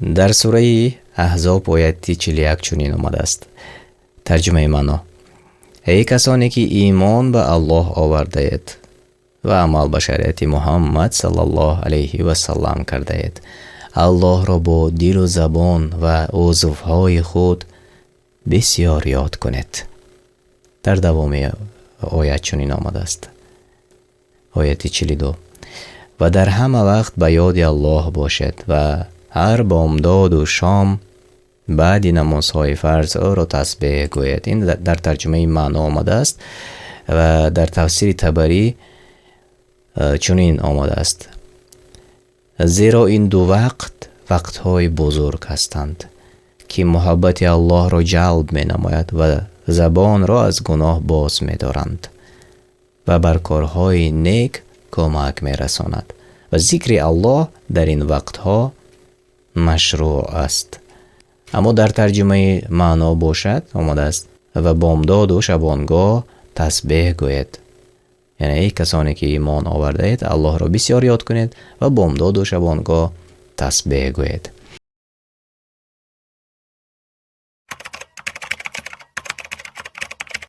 Дар сураи Аҳзоб ояти 41 чунин омадааст. Тарҷумаи маъно: Эй касоне ки имон ба Аллоҳ овардаед ва амал ба шариати Муҳаммад саллаллоҳу алайҳи ва саллам кардаед, Аллоҳро бо дилу забон ва узвҳои худ бисёр ёд кунед. Дар давоми оят чунин омадааст. Ояти 42: Ва дар ҳама вақт ба ёди Аллоҳ бошед ва ҳар бомдоду шом баъди намозҳои фарз ӯро тасбеҳ гӯед. Ин дар тарҷумаи маъно омадааст ва дар тафсири Табарӣ чунин омадааст: Зеро ин ду вақт вақтҳои бузург ҳастанд, ки муҳаббати Аллоҳро ҷалб менамояд ва забонро аз гуноҳ боз медоранд ва бар корҳои нек кӯмак мерасонад ва зикри Аллоҳ дар ин вақтҳо машрӯъ аст. Аммо дар тарҷумаи маъно бошад омадааст: ва бомдоду шабонгоҳ тасбеҳ гӯед. Яъне эй касоне ки имон овардаед, Аллоҳро бисёр ёд кунед ва бомдоду шабонгоҳ тасбеҳ гӯед.